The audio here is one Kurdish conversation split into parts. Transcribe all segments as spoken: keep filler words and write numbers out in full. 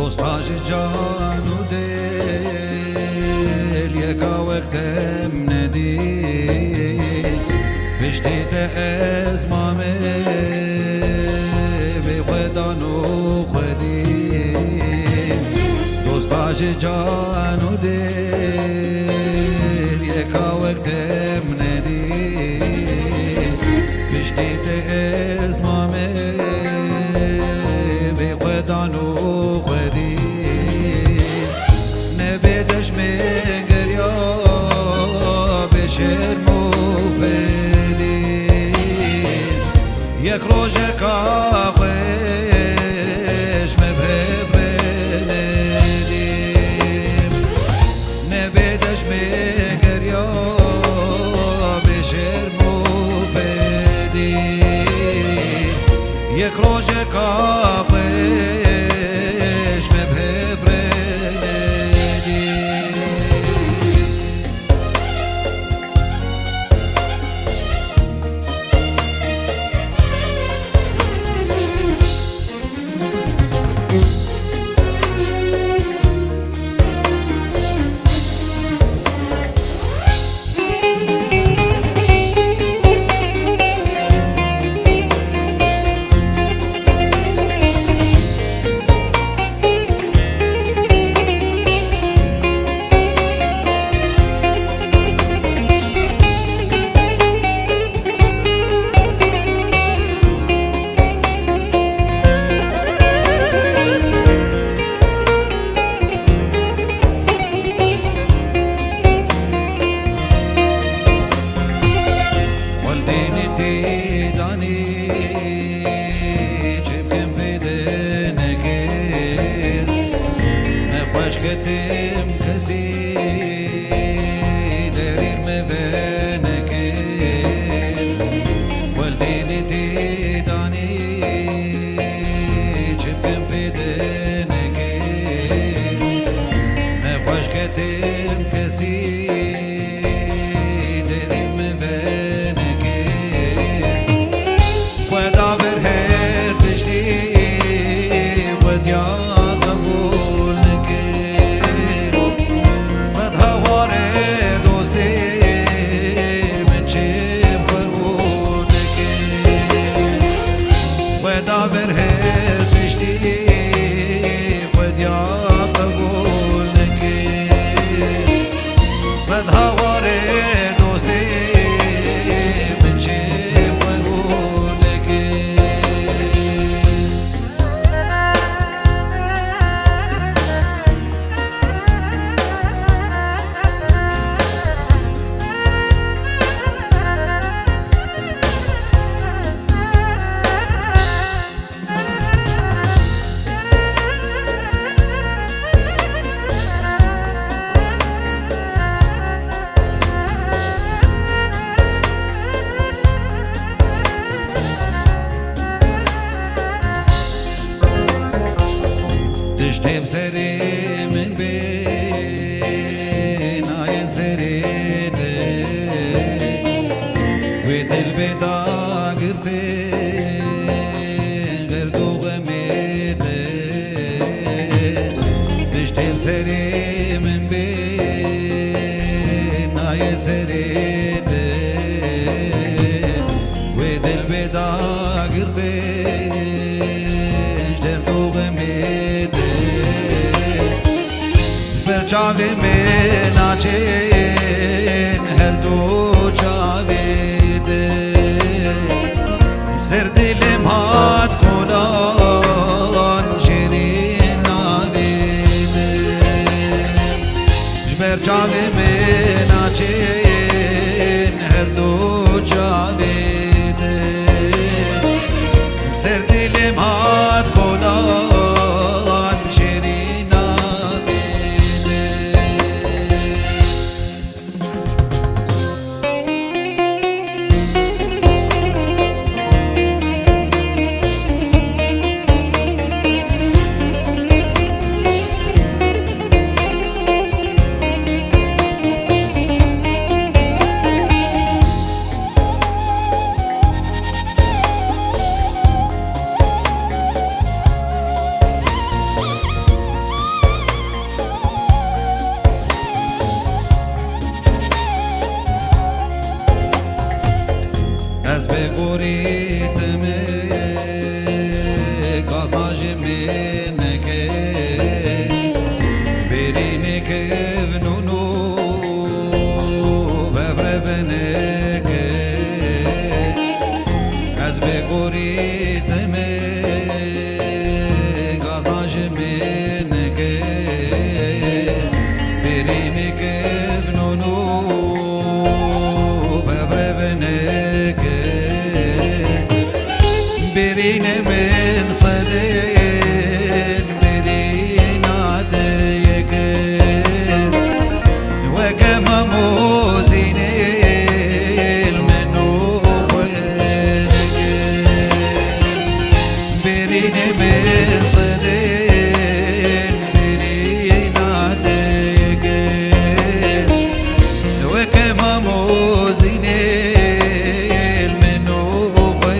Dosta ji can û dil yeka wek dem nedî. Piştî te ez mame vê xwedan û xwedî. Dosta ji can û dil yeka wek dem nedî. Piştî te ez mame vê xwedan û xwedî. Nebê deşmê geriya bê şerm û fedî. Yek rojeka xweş me bi hev re nedî. Nebê deşmê geriya bê şerm û fedî. Yek rojeka xweş me bi hev re nedî. Xweltînî tî danî, çi bikim vê dinekir. Nexweş ketim kesî derîr me venekir. Xweltînî tî danî, çi bikim vê dinekir. Nexweş ketim kesî derî min venekir. Xweda ber her tiştî xwediya qebûl nekir. Sed hewarê dostê min çê xwe hûr nekir. Xweda ber her tiştî xwediya qebûl nekir. Sed hewarê dostê min çê xwe hûr nekir. Tiştê bi serê min bê, nayên serê te. Wê dil bê dagirtê, derd û xemê te. Tiştê bi serê min bê, nayên serê te. Wê dil bê dagirtê, ji derd û xemê te. Ber çavê me naçên her du çavê te. Ser dilê me hat kolan şêrîn navê te. Ji ber çavê me naçên her du çavê te. Ser dilê me hat kolan şêrîn navê te. Gorî demê gazdan ji min ke, bêrînê kevn û nû bevrevine ke. Bêrînê min sedên bêrîna te yek e. Weke Mamo Zînê li min û xwe neke. Bêrînê min sedên bêrîna te yek e. Weke Mamo Zînê li min û xwe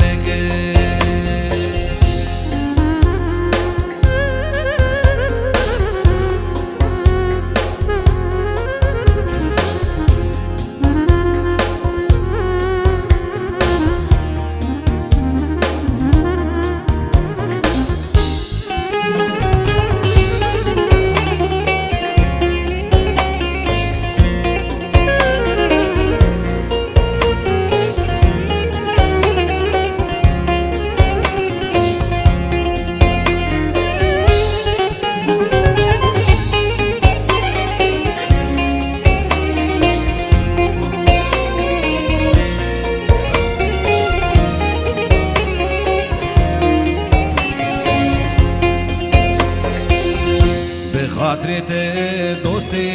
neke. Bi xatirê te dostê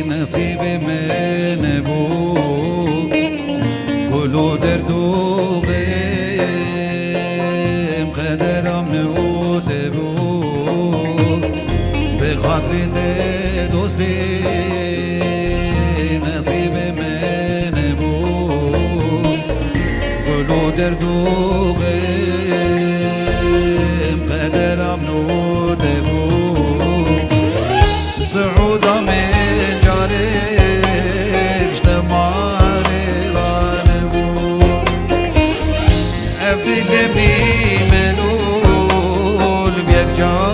nesîbê min bû. Gul û derd û xêm qedera min û te bû. Bi xatirê te dostê nesîbê min bû. Gul û derd û xêm qedera min û te bû. Siûda min carek ji te marê ranebû. Ev dilê min melûl bi yek car